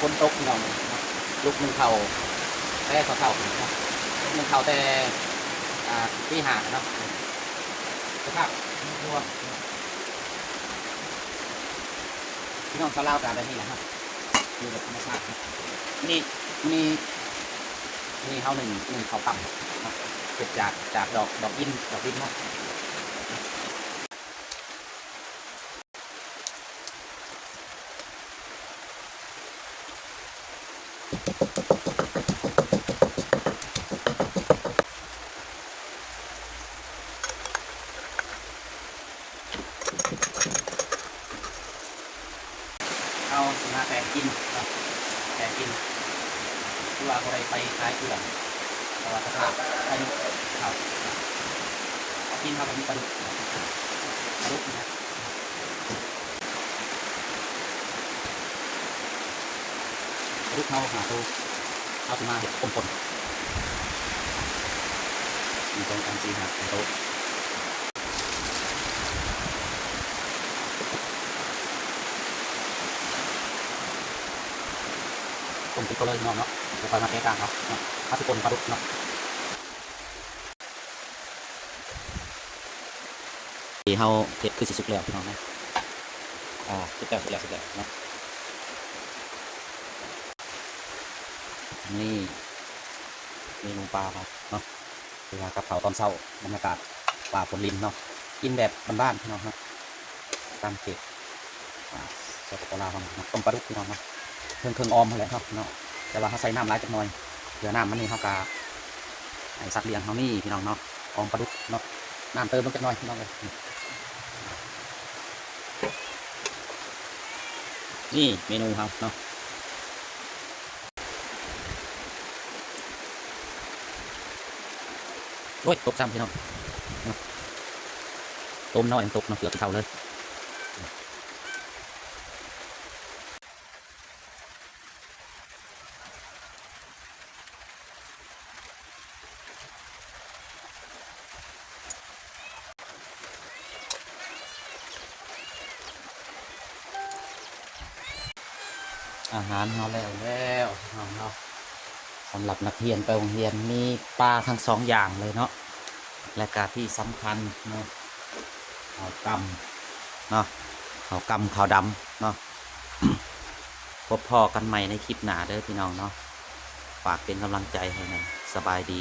ຝົນຕົກພີ່ນ້ອງ ລຸກໜຶ່ງເຂົ້າແຕ່ເຊົ້າໆເນາະ ລຸກໜຶ່ງເຂົ້າແຕ່ ອ່າ ຕີຫ້າເນາະ ສະພາບຄົວ ພີ່ນ້ອງຊາວລາວກະແບບນີ້ແຫຼະເນາະ ຢູ່ແບບທຳມະຊາດເນາະ. ມື້ນີ້ ມື້ນີ້ ມື້ນີ້ເຮົາໜຶ້ງ ໜຶ້ງເຂົ້າຕ່ຳເນາະ ເຮັດຈາກ ຈາກດອກ ດອກດິນ ດອກດິນເນາະ. ເຮົາຊິມາແຕ່ງກິນເນາະ ແຕ່ງກິນ ຄືວ່າບໍ່ໄດ້ໄປຂາຍເຄື່ອງ ເພາະວ່າສະພາບພາຍຸເຂົ້າ ເຮົາກິນເຮົາກະມີປາດຸກ ປາດຸກນີ້ນະ ປາດຸກເຮົາຫ້າໂຕ ເຮົາຊິມາເຮັດປົນໆ ໜຶ່ງ ສອງ ສາມ ສີ່ ຫ້າ ແປດໂຕ. ຕົ້ມເປັນໂຕເລີຍພີ່ນ້ອງເນາະ ແລ້ວຄ່ອຍມາແກະກ້າງເອົາເນາະ ເຮົາຊິປົນປາດຸກເນາະ. ທີ່ເຮົາເຮັດຄືຊິສຸກແລ້ວພີ່ນ້ອງເນາະ ອ່າ ສຸກແລ້ວ ສຸກແລ້ວ ສຸກແລ້ວເນາະ. ນີ້ເມນູປາເຮົາເນາະ ຄືວ່າກັບເຂົ້າຕອນເຊົ້າ ບັນຍາກາດປ່າຝົນລິນເນາະ ກິນແບບບ້ານໆ ພີ່ນ້ອງເນາະ ຕາມເຂດ ອ່າ ສປປ ລາວເຮົາເນາະ ຕົ້ມປາດຸກພີ່ນ້ອງເນາະ ເຄິ່ງໆ ອອມຫັ້ນແຫຼະເນາະ ແຕ່ວ່າເຮົາໃສ່ນ້ຳຫຼາຍຈັກໜ່ອຍ ເພື່ອນ້ຳມັນນີ້ເຮົາກະໃຫ້ສັດລ້ຽງເຮົານີ້ພີ່ນ້ອງເນາະ ອອມປາດຸກເນາະ ນ້ຳເຕີມລົງຈັກໜ່ອຍພີ່ນ້ອງເອີຍ. ນີ້ເມນູເຮົາເນາະ ໂອ້ຍ ຕົກຊ້ຳພີ່ນ້ອງເນາະ ຕົ້ມນ້ອຍຕົກເນາະ ເກືອບຊິເຂົ້າເລີຍ. ອາຫານເຮົາແລ້ວແລ້ວ ພີ່ນ້ອງເນາະ ສຳລັບນັກຮຽນໄປໂຮງຮຽນ ມີປາທັງສອງຢ່າງເລີຍເນາະ ແລະກະທີ່ສຳຄັນເນາະ ເຂົ້າກ່ຳເນາະ ເຂົ້າກ່ຳເຂົ້າດຳເນາະ. ພົບພໍ້ກັນໃໝ່ໃນຄລິບໜ້າເດີພີ່ນ້ອງເນາະ ຝາກເປັນກຳລັງໃຈໃຫ້ແດ່ ສະບາຍດີ.